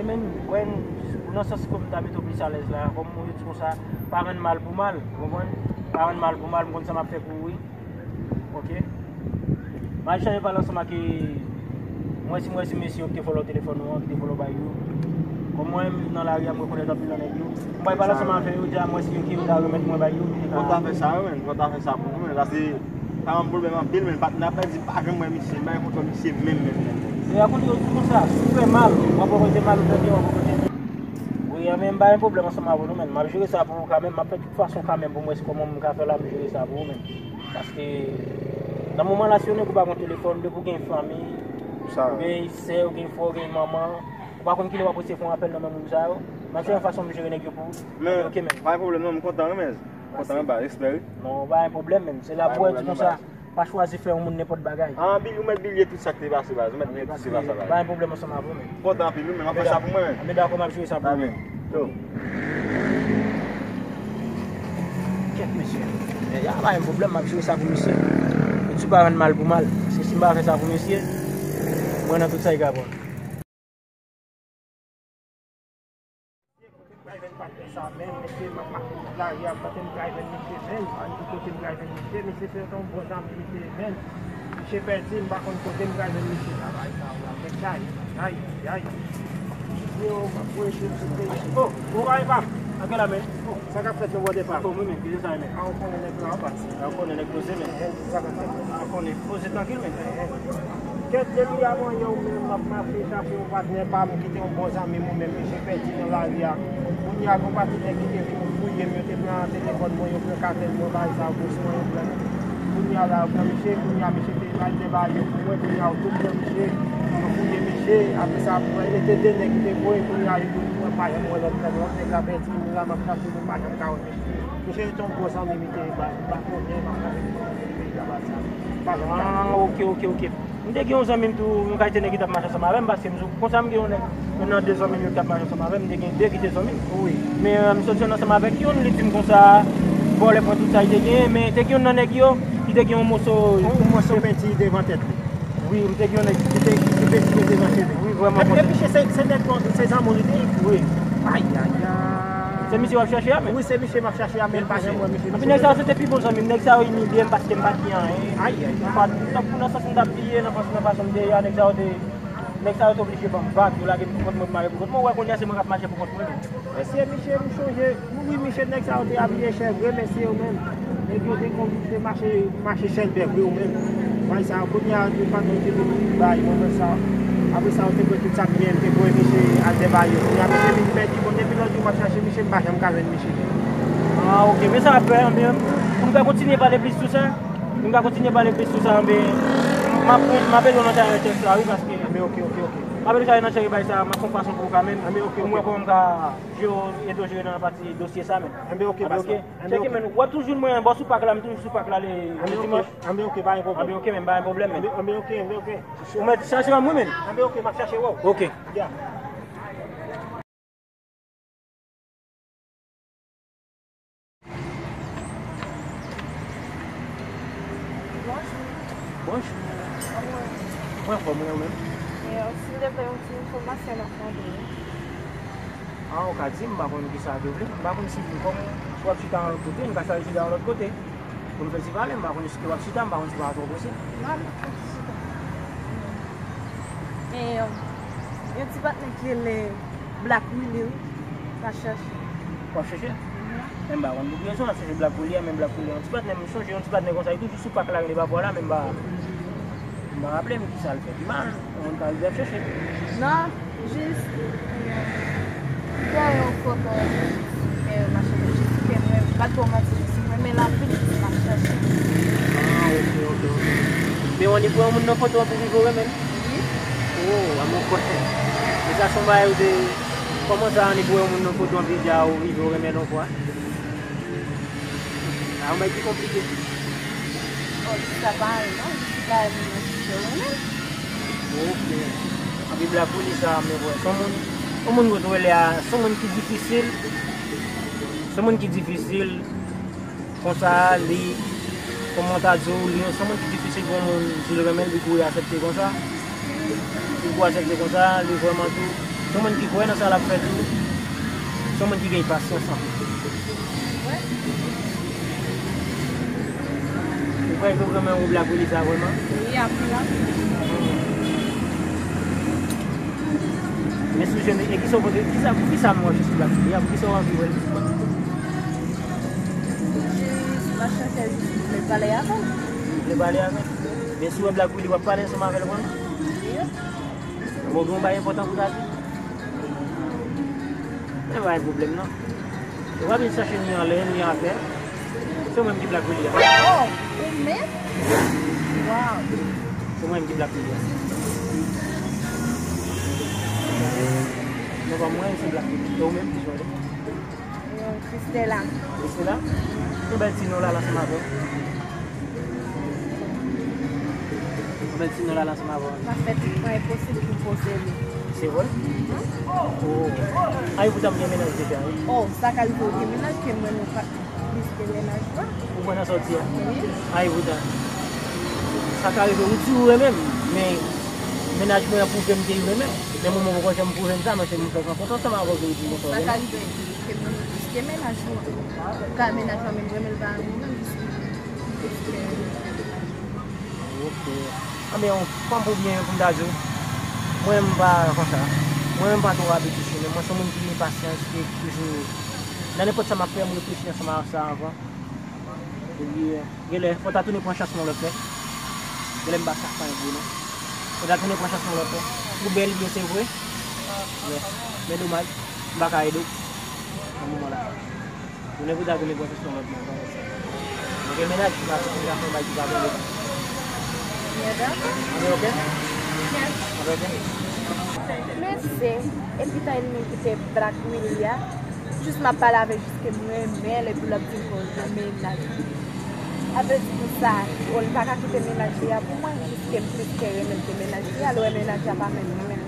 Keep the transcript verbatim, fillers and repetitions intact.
Men, wè, nan sans kòm m ta mete w plis alèz la, kòm ou di konsa, pa rann mal pou mal, ou konprann? Pa rann mal pou mal, m konn sa m ap fè pou ou, wi. Ok. M al chanje pale ansanm ak, e, mwen si, mwen si mesye yo ki te vòlò telefòn ou an, ki te vòlò bay yo. Kòm mwen menm nan lari a, m rekonèt anpil nan nèg yo. M bay pale ansanm avè yo, di a mwen si yo ki yo ta remèt mwen bay yo. Fò ta fè sa, wi, men. Fò ta fè sa pou nou, men. Paske sa ban m pwoblèm anpil, men. Patnè ap di pa janm wè misye, m pa gen foto misye menm, menm, menm, menm. E akoz yo di konsa, si w fè mal, w ap rekonèt mal ou fè byen, w ap rekonèt byen. Wi, men m pa gen pwoblèm ansanm avè nou, men. M ap jere sa pou ou kanmenm, m ap fè tout fason kanmenm pou m wè si kòman m ka fè la, m jere sa pou ou, men. Paske nan moman la, si yon nèg ou pa gen telefòn, depi w gen fanmi, ou gen sè, ou gen frè, ou gen manman, ou pa konn kilè w ap resevwa yon apèl nan men moun sa yo. Men se yon fason m jere nèg yo pou ou. Men, ok, men. Pa gen pwoblèm non, m kontan, wi, men. M kontan, wi, baz, respè, wi. Non, pa gen pwoblèm, men. Se la pou wè di konsa, pa chwazi fè yon moun nenpòt bagay. Ah, Billy, ou mèt bliye tout sa k te pase, baz. Ou mèt bliye tout sa k te pase, baz. Pa gen pwoblèm ansanm avè w, men. M kontan anpil, wi, men. M ap fè sa pou mwen, men. Anben dakò, m ap jere sa pou ou, men. Yo. Kèt mesye. Men y a pa yon pwoblèm, m ap jere sa pou misye. Yo di pa rann mal pou mal. Paske si m pa fè sa pou misye, mwen nan tout sa y ka pran. Sa menm, mesye, m ap mache tout lari a, m pa konn kote m pral jwenn misye, menm. Pa di kote m pral jwenn misye, misye se yon bon zanmi misye, menm. Misye pèdi, m pa konn kote m pral jwenn misye. Travay sa, w ap nèg chay, ay, ay, ay. Yo, m ap voye sou sou peyi. Oh, bon bagay pa m. Antre la, men. Oh, sa k ap fèt nan bò depa? Oh, mwen menm, ki se sa, men? A, ou konnen nèg la, w ap pati. A, ou konnen nèg poze, men. Sa k ap fèt? A, ou konnen poze trankil, men. Kèt, depi avan yè ou menm m ap mache chache yon patnè pa m ki te yon bon zanmi m ou menm, misye pèdi nan lari a. Kounye a, gon pakèt nèg ki te vin fouye m, yo te pran telefòn mwen, yo pran katèl mwen, bagay sa yo, gwo sou mwen, yo pran. Kounye a la, yo pran misye, kounye a, misye te al dèbaye pou mwen, kounye a, yo tou pran misye, yo fouye misye, apre sa, mwen, e te de nèg ki te voye, kounye a, yo di mwen pa janm wè lòt nèg, lòt nèg la pèdi, m la, m ap chache, m pa janm ka wè misye. Misye se yon gwo zanmi m te ba, m pa konnen, m ap gade pou mwen peyi a, bagay sa. M pa janm ka. Ah, ok, ok, ok. M te gen yon zanmi m tou, yon kalite nèg ki t ap mache ansanm avè m, paske m sou, konsa m gen yon nèg, youn nan de zanmi m yo ki t ap mache ansanm avè m, m te gen de ki te zanmi m. Wi. Men, euh, m soti ansanm avèk youn, li di m konsa, vòlè pran tout sa li te genyen, men te gen youn nan nèg yo, li te gen yon moso. Yon, yon moso penti devan tèt li. Wi, m te gen yon nèg ki te, ki te penti devan cheve. Wi, vrèman. E, e misye se, se nèg kon, se zanmi w li te ye? Wi. Ay, ay, ay. Se misye w ap chèche a, men? Wi, se misye m ap chèche a, men m pa janm wè misye. Anpi nèg sa yo se te pi bon zanmi m. Nèg sa yo imilye m paske m pa t gen anyen. Ay, ay, ay. M pa t, tankou nan sans m t ap bliye, nan sans, nan fason m te ye a, nèg sa yo te, nèg sa yo te oblije ban m vag, yo lage m pou kont mwen, pou m ale pou kont mwen. Ou wè kounye a se mwen k ap mache pou kont mwen menm. Mesye, misye, m chonje, wi, misye, nèg sa yo te abiye chè, vre mesye yo menm. Nèg yo te konn te mache, mache sèl bèk, wi, yo menm. Bagay sa yo, kounye a, yo pa t te vin bay mwen sa. Apre sa, yo te pran tout sa m genyen, m te voye misye al dèbaye. Kounye a, misye vin pèdi, bon, depi lòt jou m ap chache misye, m pa janm ka jwenn misye. Ah, ok, men sa ap fè, anben, pou m ka kontinye pale plis sou sa, pou m ka kontinye pale plis sou sa, anben, m ap, m ap ede w nan tèks la, wi, paske. Anben, ok, ok, ok. M ap ede w nan tèks bagay sa, m ap fè yon fason pou ou kanmenm. Anben, ok, ok. Pou m wè kòman m ka jere, ede w jere nan pati dosye sa menm. Anben, ok, anben, ok. Cheke, men, w ap toujou jwenn mwen, bò sou pak la, m toujou sou pak la, le, le dimanch. Anben, ok, pa gen pwoblèm. Anben, ok, men, pa gen pwoblèm, men. Anben, anben, ok, anben, ok. Ou mèt chache m, wi, men. Anben, ok, m ap chache w. Ok. Ya. Bonjou. Bonjou. Kòman w ye? Mwen anfòm, wi, ou menm? E, si w te vle yon ti enfòmasyon, m ap mande w. Ah, ou ka di m, m pa konn kisa w te vle. M pa konn si, kòm w ap chita yon lòt kote, m ka chita yon lòt kote. Pou nou fè ti pale, m pa konn si w ap chita, m pa konn si w ap twò prese. Non, m pa konn si chita. E, yon ti patnè ki rele Black Willy, wi. M ap chache. W ap chache? Mhm. Men m pa konn pou ki rezon w ap chache Black Willy a, men Black Willy yon ti patnè, m sonje yon ti patnè konsa, li toujou sou pak la, li pa vwa la, men m pa, m pa raple m kisa l fè ki mal, yon moun ka rive ap chache. Non, jis, e, m te wè yon foto, e, machin, jis ke mwen, m pa t ba w manti, jis mwen renmen l anpil, m ap chache. Ah, ok, ok, ok. Men w annik wè yon moun nan foto an pou rive w renmen l? Wi. Oh, a mon frè. Men sa se yon bagay ou te, kòman sa annik wè yon moun nan foto an vin di a ou rive w renmen l yon fwa? A yon bagay ki konplike. Oh, sa pa anyen non, jis bagay moun nan kite w renmen l. Ok. Anpi Black Willy sa, men vre. Se yon moun, yon moun kote w rele a, se yon moun ki difisil. Se yon moun ki difisil. Konsa, li, kòman ta di w, li se yon moun ki difisil pou yon moun di l renmen l, li kouri aksepte konsa. Li kouri aksepte konsa, li vrèman tou. Se yon moun ki kwè nan sa l ap fè tou. Se yon moun ki gen pasyans anpil. Ou kwè ke w renmen yon Black Willy sa vrèman? Wi, anpil, anpil. Men sou jèn, e kisa w pote, kisa, poukisa m wè jis Black Willy a? Poukisa w anvi wè l? Jis, m ap chèche jis pou m vle pale avè l. Vle pale avè l? Men si w wè Black Willy, w ap pale ansanm avè l vrèman? Wi. Bon, gen yon bagay enpòtan pou w ta di? Men pa gen pwoblèm, non. Ou pa vin chache ni anlè, ni atè. Se mwen menm ki Black Willy a. Oh, ou menm? Wow. Se mwen menm ki Black Willy a. Non, pa mwen, se Black Willy. E ou menm, ki jan w rele? Christella. Christella? Yon bèl ti non la ansanm avè w. Yon bèl ti non la ansanm avè w. M ap fè tout mwayen posib pou m posede. Se vre? Oh. Ay, poutan m gen mennaj deja, wi. Oh, sa ka rive w gen mennaj ke mwen nou pa plis ke mennaj mwen. Ou konn sa w di a? Wi. Ay, poutan. Sa ka rive, ou di ou renmen m, men mennaj mwen an pwouve m ke li renmen m. Men mwen, mwen poko janm pwouve m sa, men se mwen fè konfyans ansanm avè w ke ou di m konsa w renmen m. Sa ka rive. Ke mwen plis ke mennaj mwen. Ka mennaj mwen menm renmen l pa renmen mwen, jis plis ke mennaj mwen. Ok. Anben, yon fanm pou byen pou m ta di w. Mwen menm m pa konsa. Mwen menm m pa twò abitye chimè. Mwen se yon moun ki gen pasyans, ki toujou nan nenpòt sa m ap fè, m reflechi ansanm ak sa anvan. Epi, genlè, fò w ta tounen pran chans mwen lòt lè. Genlè m pa sa fè anyen pou ou non. Fò w ta tounen pran chans mwen lòt lè. Ou bèl byen se vre. Men, men domaj, m pa ka ede w nan moman la. Tounen pou w ta tounen pran chans mwen lòt lè. Mwen gen mennaj, m pa soti m ka fè yon bagay ki pa bon devan. Mwen dakò. Anben, ok? Yes. Anben, ok? Men se, epi tan ennmi ki te Black Willy a, jis m ap pale avè l jis ke m renmen l, epi l ap di m ke l gen mennaj. Sa vle di pou sa, o, li pa ka kite mennaj li a pou mwen, jis ke m plis ke renmen l ke mennaj li a, lè w wè mennaj li a pa menm renmen